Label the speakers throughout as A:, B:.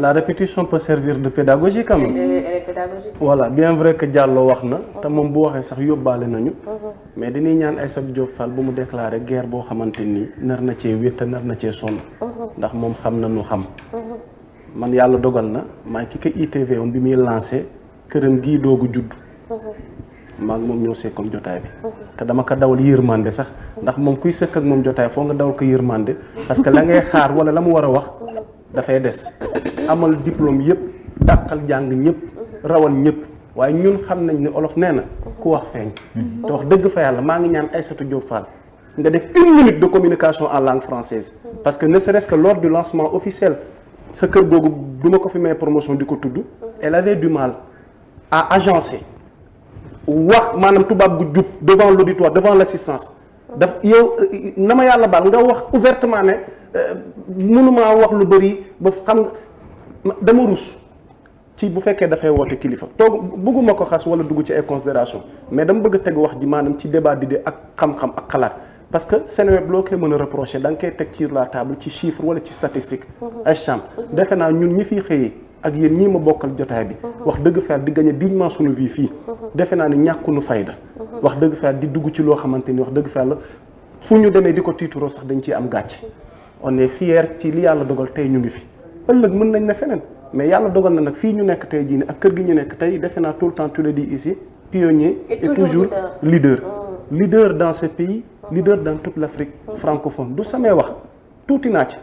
A: La répétition peut servir de pédagogie quand même.
B: Elle est pédagogique.
A: Voilà, bien vrai que Diallo wax na te moom bu waxee sax yóbbaale nañu. mais dañuy ñaan Aïssatou Diop Fall bu mu déclaré guerre boo xamante ni nar na cee wéet te nar na cee sonn. ndax moom xam na nu xam. man yàlla dogal na maa ki ko ITV woon bi muy lancé këram gii doogu judd. maa ngi moom ñoo sekkoon jotaay bi. te dama ko dawal yërmande sax ndax moom kuy sëkk ak moom jotaay foo nga dawal ko yërmande parce que la ngay xaar wala la mu war a wax dafay des. amal diplôme yëpp dàqal jàng ñëpp rawal ñëpp waaye ñun xam nañ ne olof nee na ku wax feeñ. te wax dëgg fa yàlla maa ngi ñaan Aïssatou Diop Fall nga def 1 minute de communication en langue française. parce que ne serait-ce que lors du lancement officiel sa kër googu du ma ko fi may promotion di ko tudd. elle avait du mal à agencer. wax maanaam tubaab gu jub devant l'auditoire devant l'assistance daf yow na ma yàlla baal nga wax ouvertement ne mënumaa wax lu bëri ba xam nga dama rus ci bu fekkee dafay woote kilifa toog bëgguma ko xas wala dugg ci ay considération mais dama bëgg a teg wax ji maanaam ci débat d'idées ak xam-xam ak xalaat parce que Seneweb loo koy mën a reprocher da nga koy teg ci la table ci chiffre wala ci statistique ay champ defe naa ñun ñi fiy xëyee ak yéen ñii ma bokkal jotaay bi wax dëgg fa di gagner dignement sunu vie fii defe naa ni ñàkkunu fayda wax dëgg fa di dugg ci loo xamante ni wax dëgg fa la fu ñu demee di ko tiituroo sax dañ ciy am gàcce on est fier ci li yàlla dogal tey ñu ngi fi ëllëg mën nañ ne feneen mais yàlla dogal na nag fii ñu nekk tey jii ni ak kër gi ñu nekk tey defe naa tout le temps tu le dis ici pionnier et toujours leader dans ce pays leader dans toute l'Afrique francophone du samay wax tuuti naa ci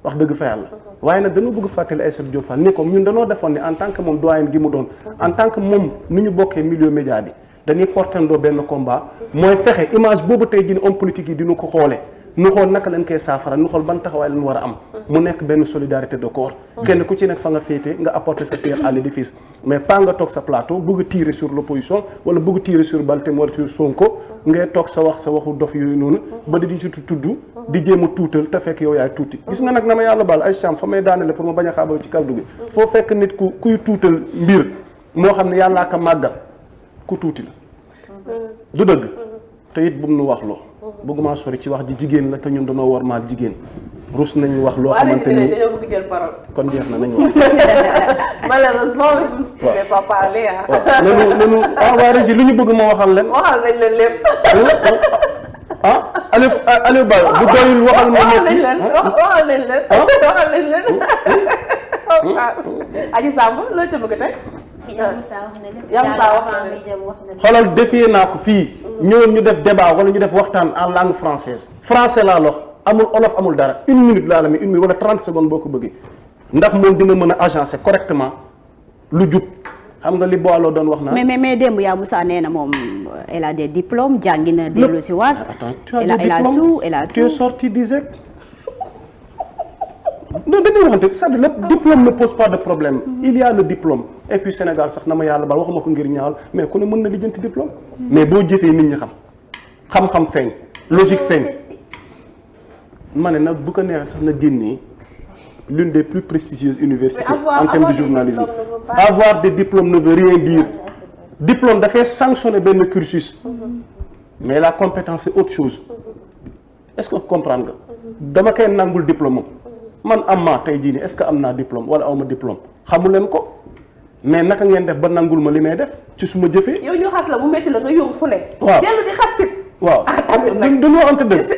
A: wax dëgg fa yàlla waaye nag dañoo bëgg fàttali Aïssatou Diop Fall ni comme ñun dañoo defoon ne en tant que moom doyen gi mu doon en tant que moom ni ñu bokkee milieu média bi dañuy portandoo benn combat mooy fexe image boobu tey jii ni homme politique yi dina ko xoolee nu xool naka lañ koy saafara nu xool ban taxawaay lañ war a am mu nekk benn solidarité de corps kenn ku ci nekk fa nga féete nga apporter sa pierre à l'édifice mais pas nga toog sa plateau bëgg tirer sur l'opposition wala bëgg tirer sur Baltem wala sur Sonko ngay toog sa wax sa waxu dof yooyu noonu ba di ci tudd di jéem a tuutal te fekk yow yaay tuuti gis nga nag na ma yàlla baal ay cham fa may daanele pour ma bañ a xaabal ci kaddu gi foo fekk nit kuy tuutal mbir moo xam ne yàllaa ko màggal ku tuuti la du dëgg te it bu mu nu wax loo bëgguma sori ci wax ji jigéen la te ñun dañoo war maal jigéen rus nañu wax loo xamante ni
B: dañoo bëgg jël parole
A: kon jeex na nañu wax
B: malheureusement vous ne pouvez pas parler
A: nanu waa Régie lu ñu bëgg ma waxal leen
B: nañ leen lépp
A: Aliou Ba bu doyul waxal ma
B: waxal nañ leen Adji Samb loo ca bëgg tey
A: xoolal defee naa ko fii ñëwoon ñu def débat wala ñu def waxtaan en langue française français laa lox amul olof amul dara 1 minute laa la mi 1 minute wala 30 secondes boo ko bëggee ndax moom dina mën a agencer correctement lu jub xam nga li booloo doon wax naa.
C: mais démb yaa Moussa nee na moom elle a des diplômes jàngi na dellu si waat.
A: elle a tout tu es sorti d'ISEC. non dañuy waxante c'est-à-dire le diplôme ne pose pas de problème il y a le diplôme et puis Sénégal sax na ma yàlla bal waxuma ko ngir ñaawal mais ku ne mën na lijjanti diplôme mais boo jëfee nit ñi xam-xam feeñ logique feeñ ma ne nag bu ko neexee sax na génnee l'une des plus prestigieuses universités en termes de journalisme avoir des diplômes ne veut rien dire diplôme dafay sanctionner benn cursus mais la compétence c'est autre chose est-ce que comprendre nga dama koy nangul diplôme man am maa tey jii nii est-ce que am naa diplôme wala awma diplôme xamu leen ko mais naka ngeen def ba nangul ma li may def ci suma jëfee.
B: yow ñu xas la bu métti la nga yóbbu fu ne.
A: waaw
B: dellu di xas sit.
A: waaw dañoo ante dëgg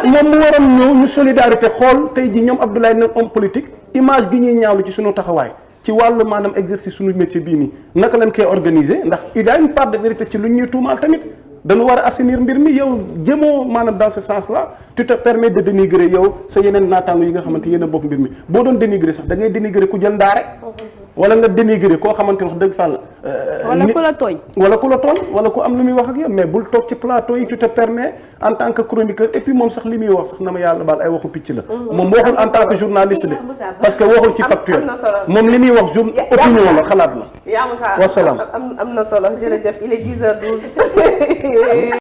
A: moom mu waroon ñëw ñu solidarité xool tey jii ñoom Abdoulaye ne homme politique image gi ñuy ñaawlu ci sunu taxawaay ci wàllu maanaam exercice sunu métier bii nii naka lañ koy organiser ndax il y a une part de vérité ci lu ñuy tuumaal tamit. dañu war a assainir mbir mi yow jëmoo maanaam dans ce sens là tu te permets de dénigrer yow sa yeneen naataango yi nga xamante yéen a bokk mbir mi boo doon dénigrer sax da ngay dénigrer ku jël ndaare wala nga dénigrer koo xamante wax dëgg fàll
C: wala ku la tooñ
A: wala ku am lu muy wax ak yow mais bul toog ci plateau yi tu te permets en tant que chroniqueur et puis moom sax li muy wax sax na ma yàlla baal ay waxu picc la moom waxul en tant que journaliste de parce que waxul ci factuel moom li muy wax opinion la xalaat la
B: yaa Moussa
A: wasalaam
B: am na solo jërëjëf il est 10h12